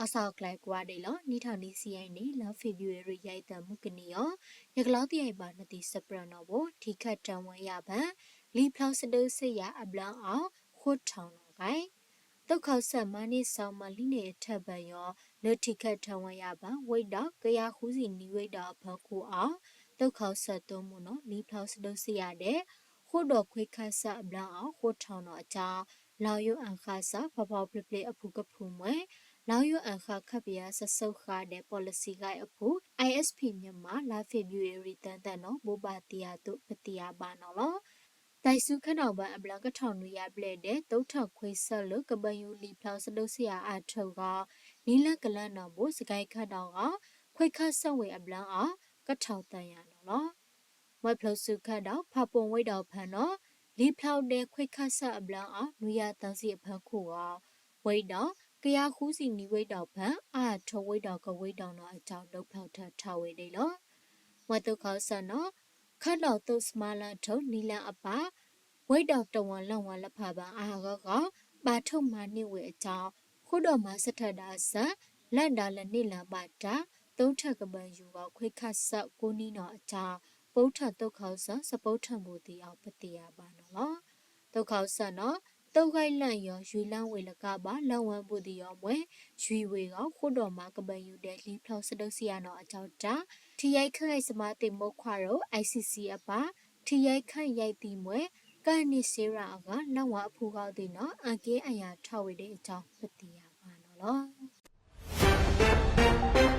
လီၤဆီအကျဲကွၢ်ဒဲးလီၤ. နံၣ်ထီၣ်နံၣ်ဆံယဲၢ်နံၣ် လါဖ့ၤဘြူၤအါရံၤ ယဲၢ်သၢမုၢ်ကနံၤအံၤ, ယကလီသံအံၤဘၣ်နသံစပၢၤနီၣ်ဘိ, ထံခဲထၢၣ်ဝဲယၢ်ဘၢၣ် လံာ်ဖျီစဒုးစ့ယၤအဘျၢအီၤ ဃိထီၣ်နီၣ်ဂံၢ် သုးခီၣ်စၢၣ်မၤန့ၢ်စီၤမၤလံန့ၣ်အထၢၣ်ဘၢၣ်ယီၤ လၢထံခဲထၢၣ်ဝဲယၢ်ဘၢၣ် ဝ့ၢ်ဒီးကယၤဃုဆံနံၣ်ဝ့ၢ်ဒီးအဖၢခိၣ်အီၤ, သုးခီၣ်စၢၣ်တိမုၢ်နီၣ် လံာ်ဖျီစဒုးစ့ယၤဒဲး ဃိဒီးခွဲခၣ်စၢၣ်အဘျၢအီၤ ဃိထီၣ်နီၣ်အကၠီ, လီယိအၣ်ဃးစၢ် ဖီဖီပျ့ပျ့အဖုကဖုမွဲ, လီယိအၣ်ဃးခၣ်ပယါစၢ်စၢဃာ်ဒဲး ပီၣ်လစံဂၤအဖု ISP Myanmar လါဖ့ၤဘြူၤအါရံၤသၢသၢနီၣ် ဘိးဘၣ်သံအသိး ပသ့ၣ်ညါဘၣ်နီၣ်လီၤ. တၢ်စူၤခဲနီၣ်ဘၢၣ်အဘျၢကထီၣ်နွံယၤဘျဲၣ်ဒဲး သုးထၢၣ်ခွဲခၣ်စၢၣ်လၢကဘၢယူၤလံာ်ဖျီစဒုးစ့ယၤအါထၢၣ်ဂီၢ် နံၤလၢကလၢနီၣ်ဘိ စကဲၣ်ကီၢ်ဒီးဂီၢ် ခွဲခၣ်စၢၣ်ဝ့ၢ်အဘျၢအီၤ ကထီၣ်သၢယၤနီၣ်လီၤ. ဝဲဖျိစူၤခဲဒီး ဖၣ်ပူၣ်ဝ့ၢ်ဒီးဖၢနီၣ် လံာ်ဖျီဒဲးခွဲခၣ်စၢၣ်အဘျၢအီၤ နွံယၤသၢဆံအဖၢခိၣ်ဂီၢ်, ဝ့ၢ်ဒီး ကယၤဃုဆံနံၣ်ဝ့ၢ်ဒီးဖၢ အါထီၣ်ဝ့ၢ်ဒီးကဝ့ၢ်ဒီးနီၣ်အကၠီ ဒုးဖျီထၢၣ်ထီၣ်ဝဲဒၣ်လီၤ. ဝဲသုးခီၣ်စၢၣ်နီၣ် ခးဒီးသုးစမါလၢထၢၣ် နံၤလၢအပၢ် ဝ့ၢ်ဒီးတဝီၤလၢဝီၤလၢဖးဘၢၣ်အါဂီၢ်ဂီၢ် ဘၣ်ထုးမၤန့ၢ်ဝဲအကၠီ, ဃိဒီးမၤဆၢထၢၣ်ဒၣ်စၢၤ လၢဒၣ်လဲာ်န့ၢ်လၢၤဘၣ်တၢ် သုးထၢၣ်ကဘၢယူၤဂီၢ် ခွဲခၣ်စၢၣ်ကိးနံၣ်နီၣ်အကၠီ, ပူထၢၣ်သုးခီၣ်စၢၣ် စပူထၢၣ်ဘူးသံအီၤ ပသ့ၣ်ညါဘၣ်နီၣ်လီၤ. သုးခီၣ်စၢၣ်နီၣ် သုးဂဲၤလၢယီၤ ယွံလၢဝ့ၢ်လၢကးဘၣ် လၢဝဲဘူးသံအီၤမွဲ ယွံဝ့ၢ်ဂီၢ် ဃိဒီးမၤကဘၢယူၤဒဲး လံာ်ဖျီစဒုးစ့ယၤနီၣ်အကၠီတၢ် ထံယဲၢ်ခၢၣ်ယဲၢ်စမါသံၣ်မိၢ်ခွါရိၣ် ICC အပၢ် ထံယဲၢ်ခၢၣ်ယဲၢ်သံမွဲ ကၢ်နံၣ်စ့ရၣ်အဂၤ လၢဝဲအဖုဂီၢ်သ့ၣ်နီၣ် အက့ၢ်အယၤထီၣ်ဝဲဒၣ်အကၠီ ပသ့ၣ်ညါဘၣ်နီၣ်လီၤ.